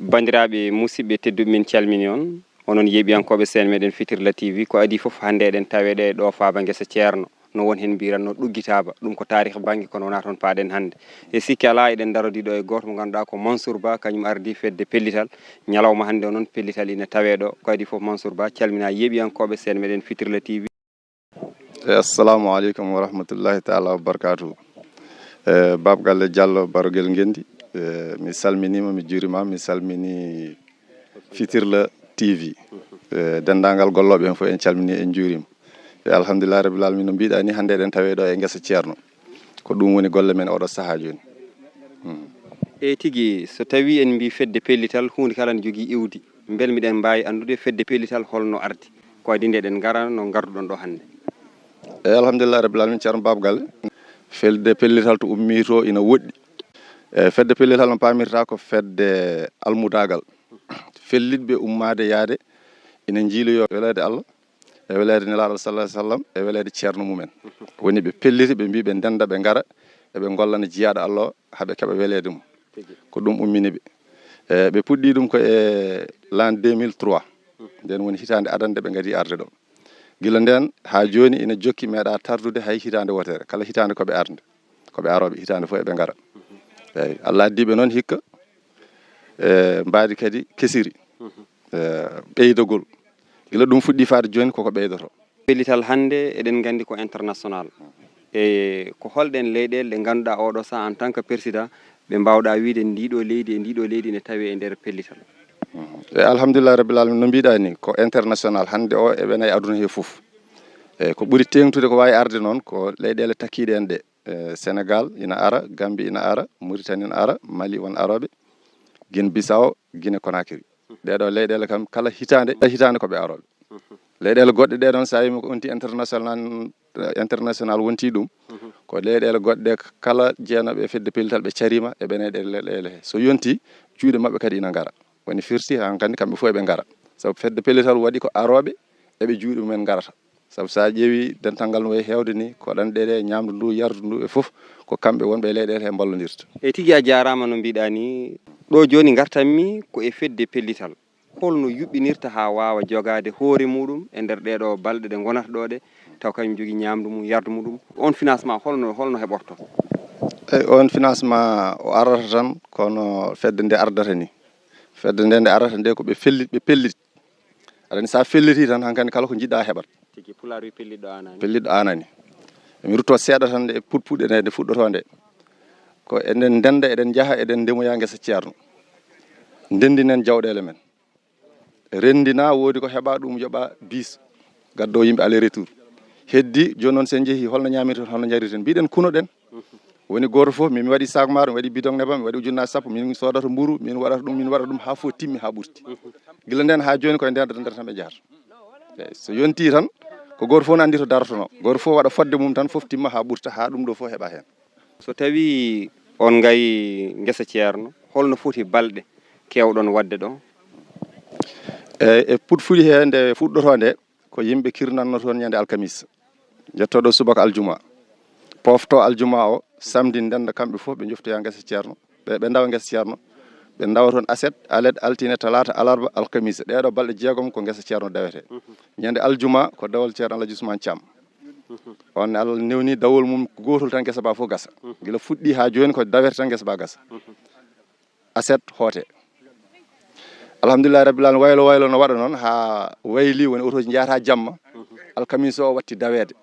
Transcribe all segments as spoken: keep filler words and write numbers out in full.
Banndiraaɓe musidɓe tedduɓe, min calmini on, onon yeeɓiyankooɓe seen meɗen Fitirla T V. Ko adii fof, hannde eɗen tawe ɗe ɗo faaba ngesa Ceerno. No won heen mbiranno ɗuggitaaba, ɗum ko taarih bannge, kono wonaa toon paaɗen hannde. E sikke alaa, eɗen ndarodi ɗo e gooto mo ngannduɗaa ko Mansour Ba, kañum ardii fedde pellital. Ñalawma hannde o noon, pellital ina tawe ɗo. Ko adii fof, Mansour Ba, calmina yeeɓiyankooɓe seen meɗen Fitirla T V. E, assalamu aleykum wa rahmatullahi taala wa barakatuhu. E, Bab Galle Diallo, Barogel Ngendi. E, mi salminima, mi juurima, mi salmini Fitirla T V. E, denndaangal gollooɓe heen fof, en calmini, en juurima. E, alhamdulillahi rabbil alamin, no mbiɗa ni, hannde eɗen tawe ɗo e ngesa Ceerno. Ko ɗum woni golle men oɗo sahaa jooni. Hmm. E tigi, so tawi en mbi fedde pellital, huunde kala ne jogii iwdi. Mbel miɗen mbaawi anndude fedde pellital holno ardi? Ko adii nde eɗen ngara no ngarduɗon ɗo hannde. E, alhamdulillahi rabbil alamin, Ceerno Bab Galle. Fedde pellital to ummi to ina woɗɗi. E, fedde pellital no paamirta ko fedde almudaagal. Fellitɓe ummaade yaade ina njiiloyo weleede Allah, e weleede Nelaaɗo sallallahu alaihi wasallam, e weleede Ceerno mumen. Woni ɓe pelliti, ɓe mbi ɓe ndenda, ɓe ngara, eɓe ngollana jiyaaɗo Allah o, haa ɓe keɓa weleede mum. Ko ɗum ummini ɓe. E, ɓe puɗɗi ɗum ko e l'an deux mille trois. Nden woni hitaande adannde ɓe ngadi arde ɗo. Gila nden haa jooni ina jokki, meeɗa tardude hay hitaande wootere. Kala hitaande ko ɓe arde, ko ɓe arooɓe, hitaande fof eɓe ngara. Eeyi, Allah addi ɓe noon hikka, e, mbaadi kadi kesiri, e, ɓeydagol. Gila ɗum fuɗɗi faade jooni, koko ɓeydoto. Pellital hannde, eɗen nganndi ko international. E ko holɗen leyɗeele ɗe ngannduɗaa oɗo sahaa en tant que président, ɓe mbaawɗaa wiyde ndiɗo leydi e ndiɗo leydi ene tawe e nder pellital? E, alhamdulillahi rabbil alamin, no mbiɗa ni, ko international hannde o e wona e aduna he fof. E, ko ɓuri teeŋtude ko waawi arde noon ko leyɗeele takkiiɗe en ɗe. E, Senegal ina ara, Gambie ina ara, Mauritanie ina ara, Mali won arooɓe, Guinée Bissau, Guinée Conakry. Ɗeɗo leyɗeele kam kala hitaande, kala hitaande ko ɓe arooɓe. Leyɗeele goɗɗe ɗe ɗon, so a wii ko onti international, international wonti ɗum, ko leyɗeele goɗɗe kala jeenooɓe e fedde pellital ɓe cariima e ɓene ɗe leyɗeele he. So yonti, juuɗe maɓɓe kadi ina ngara. Woni firti han kandi kamɓe fof eɓe ngara. Sabu fedde pellital waɗi ko arooɓe eɓe juuɗe mumen ngarata. Sabu so a ƴeewi dental ngal no wayi heewde ni, ko ɗan ɗeɗe, ñamdu ndu, yardu ndu e fof, ko kamɓe wonɓe e leyɗeele he mballondirta. E tigi, a jaaraama no mbiɗa ni. Ɗo jooni ngartanmi ko e fedde pellital. Holno yuɓɓinirta haa waawa jogaade hoore muɗum e nder ɗeɗo balɗe ɗe ngonata ɗo ɗe, taw kañum jogii ñamdu mum, yardu muɗum? On financement holno, holno heɓorto? Eyi, on financement o arata tan kono fedde nde ardata ni. Fedde nde, nde arata nde ko ɓe fellit, ɓe pellit. Aɗa anndi, so a felliti tan, hankadi kala ko njiɗɗa a heɓat. Tigi, Pulaar wi pellitɗo aanani. Pellitɗo aanani. Emi rutto seeɗa tan nde puɗpuɗe nde, nde fuɗɗoto nde. Ko eɗen ndenda, eɗen njaha, eɗen ndemoya ngesa Ceerno. Ndendinen jawɗeele men. Renndina, woodi ko heɓa ɗum yoɓa bis, gaddo yimɓe aller retour. Heddi, jooni noon so en njehi, holno ñamirten, holno njarirten? Mbiɗen kunoɗen. Woni gooto fof, min mi waɗi sac maaro, mi waɗi bidon nebam, mi waɗi ujunnaaji sappo, min mi soodata mburu, min waɗata ɗum, min waɗata ɗum haa fof timmi haa ɓurti. Gila nden haa jooni koye nder nder tan ɓe njahata. Eyi, so yonti tan, ko gooto fof no anndi to darotono. Gooto fof waɗa fodde mum tan, fof timma haa ɓurta, haa ɗum ɗo fof heɓa heen. So tawi on ngayi ngesa Ceerno, holno foti balɗe kewɗon waɗde ɗo? Eyi, e puɗfuɗi he nde fuɗɗoto nde, ko yimɓe kirnanno toon ñande alkamisa. Njetto ɗo subaka aljuma. Pofto aljuma o, samedi ndenda kamɓe fof ɓe njoftoya ngesa Ceerno. Ɓe, ɓe ndawa ngesa Ceerno. Ɓe ndawa toon aset, alet, altine, talaata, alarba, alkamisa. Ɗeɗo balɗe jeegom ko ngesa Ceerno dawete. Ñande aljuma ko dawol Ceerno Alhaji Usmaan Caam. On ne Allah newni dawol mum ko gootol tan, ngesa ba fof gasa. Gila fuɗɗi haa jooni ko dawete tan ngesa ba gasa. Aset hoote. Alhamdulillahi rabbil alamin, waylo waylo no waɗa noon haa wayli, woni otoji njahata jamma. Alkamisa o watti daweede.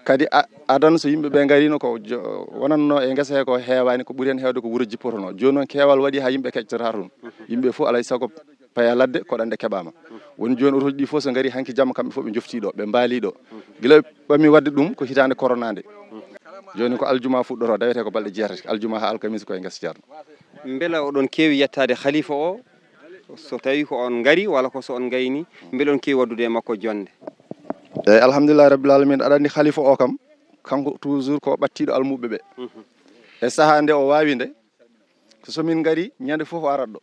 Kadi a-, adan so yimɓe ɓe ngarino ko jo-, wonanno e ngesa he ko heewani, ko ɓuri heen heewde ko wuro jippotono. Jooni noon keewal waɗi haa yimɓe keƴtata toon. Yimɓe fof alay sago paya ladde, koɗanɗe keɓaama. Woni jooni otoji ɗi fof so ngari hanki jamma kamɓe fof ɓe njofti ɗo, ɓe mbaali ɗo. Gila ɓe ɓami waɗde ɗum ko hitaande corona nde. Jooni ko aljuma fuɗɗoto, dawete ko balɗe jeetati, aljuma haa alkamisa ko e ngesa Ceerno. Mbela oɗon keewi yettaade khalifa o, so tawi ko on ngari walla ko so on ngayni, mbela on keewi waɗdude e makko jonnde? Eyi, alhamdulillahi rabbil alamin, aɗa anndi khalifa o kam, kanko toujours ko ɓattiɗo almuɓɓe ɓe. E sahaa nde o waawi nde, ko so min ngari, ñande fof o arat ɗo.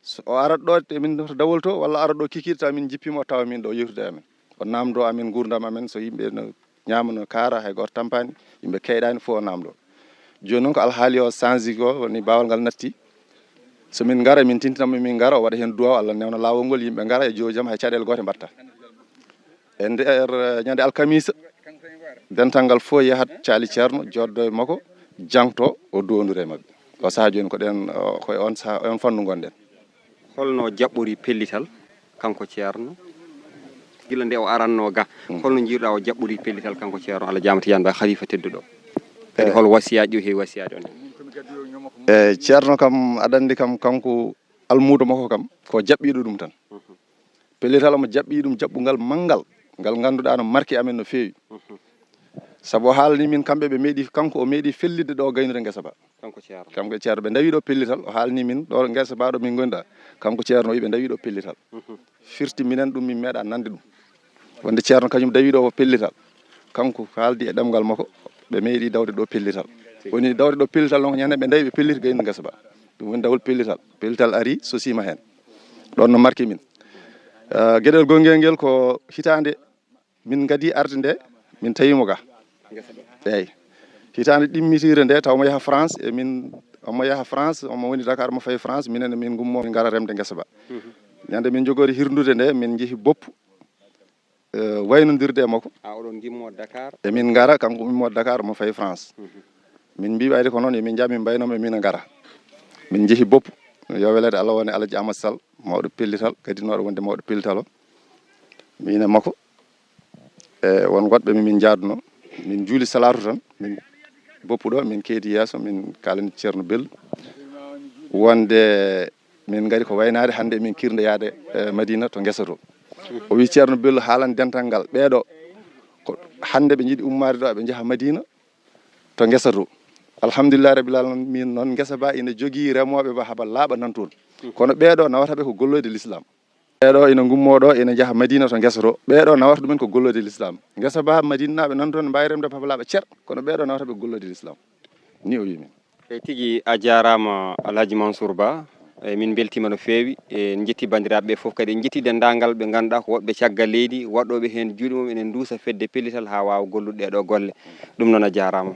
So o arat ɗo, te min to dawol to, walla arat ɗo kikiiɗe, tawa min jippima, o tawa min ɗo yewtude e amen. O namdo amen nguurndam amen, so yimɓe no ñaama, no kaara, hay gooto tampaani, yimɓe keyɗaani, fof o namdo. Jooni noon ko alhaali o change ko, woni baawal ngal natti. So min ngara, min tintinamo, min ngara, o waɗa heen duwaaw, Allah newna laawol ngol, yimɓe ngara e joojam, hay caɗeele goote mbaɗta. E nder, eh, ñande alkamisa, dental ngal fof yahat caali Ceerno, jooɗdo e makko, jangto, o doondira e maɓɓe. O sahaa jooni ko ɗen, o, ko e on sahaa, e on fannu ngonɗen. Holno jaɓɓori pellital kanko Ceerno? Gila nde o aranno ga, holno jiiruɗa o jaɓɓori pellital kanko Ceerno Alhaji Aamadu Tijaan Bah, halifa tedduɗo? Kadi hol wasiyaaji o heewi wasiyaaji on? E Ceerno kam, aɗa anndi kam, kanko almuudo makko kam, ko jaɓɓiiɗo ɗum tan. Pellital omo jaɓɓi ɗum jaɓɓungal manngal, ngal ngannduɗaa no marki amen no feewi. Sabu o haalani min kamɓe ɓe meeɗi, kanko o meeɗi fellitde ɗo gaynude ngesa ba. Kanko Ceerno. Kanko e Ceerno ɓe ndawi ɗo pellital, o haalani min ɗo ngesa ba ɗo min ngoni ɗa. Kanko Ceerno o wi ɓe ndawi ɗo pellital. Firti minen ɗum min meeɗa nande ɗum. Wonde Ceerno kañum dawi ɗo pellital. Kanko haaldi e ɗemngal makko, ɓe meeɗi dawde ɗo pellital. Woni dawde ɗo pellital noon ko ñande ɓe ndawi ɓe pelliti gaynude ngesa ba. Ɗum woni dawol pellital. Pellital ari sosima heen. Ɗon no marki min. Eh, geɗel gongel ngel ko hitaande min ngadi arde nde, min tawi mo ga. Eeyi. Hitaande ɗimmitire nde taw mo yaha France e min, omo yaha France, omo woni Dakar, mo fayi France, minen e min ngummo min ngara remde ngesa ba. Ñande min jogori hirndude nde, min njehi Boppu, eh, waynondirde e makko. A oɗon ngimmo Dakar? E min ngara, kanko ummo Dakar, omo fayi France. Min mbi ɓayde ko noon, e min njaha min mbayno mo, e min ngara. Min njehi Boppu, yo weleede Allah wone Alhaji Amadou Sall, mawɗo pellital, gadinooɗo wonde mawɗo pellital o. Min e makko, e won goɗɓe min, min njaaduno, min njuuli salaatu tan, min Boppu ɗo, min keedi yeeso, min kaalani Ceerno Bello. Wonde min ngari ko waynaade hannde min kirda yaade, eh, Madina to ngesa to. O wi Ceerno Bello haalan dental ngal, ɓeeɗo ko hannde ɓe njiɗi ummaade ɗo, ɓe njaha Madina to ngesa to. Alhamdulillahi rabbil alamin, min noon ngesa ba ina jogii remooɓe ba haba laaɓa nan toon. Kono ɓeeɗo nawata ɓe ko golloyde l'islam. Ɓeeɗo ina ngummo ɗo, ina njaha Madina to ngesa to. Ɓeeɗo nawata ɗumen ko golloyde l'islam. Ngesa ba Madinaaɓe nan toon mbaawi remde ba haba laaɓa cer, kono ɓeeɗo nawata ɓe ko golloyde l'islam. Ni o wi min. Eyi tigi, a jaaraama Alhaji Mansour Ba. Eyi, min mbeltiima no feewi. E, en njetti banndiraaɓe ɓe fof, kadi en njetti denndaangal ɓe ngannduɗaa ko woɗɓe caggal leydi, waɗooɓe heen juuɗe mum, enen nduusa fedde pellital haa waawa gollude ɗee ɗoo golle. Ɗum noon a jaaraama.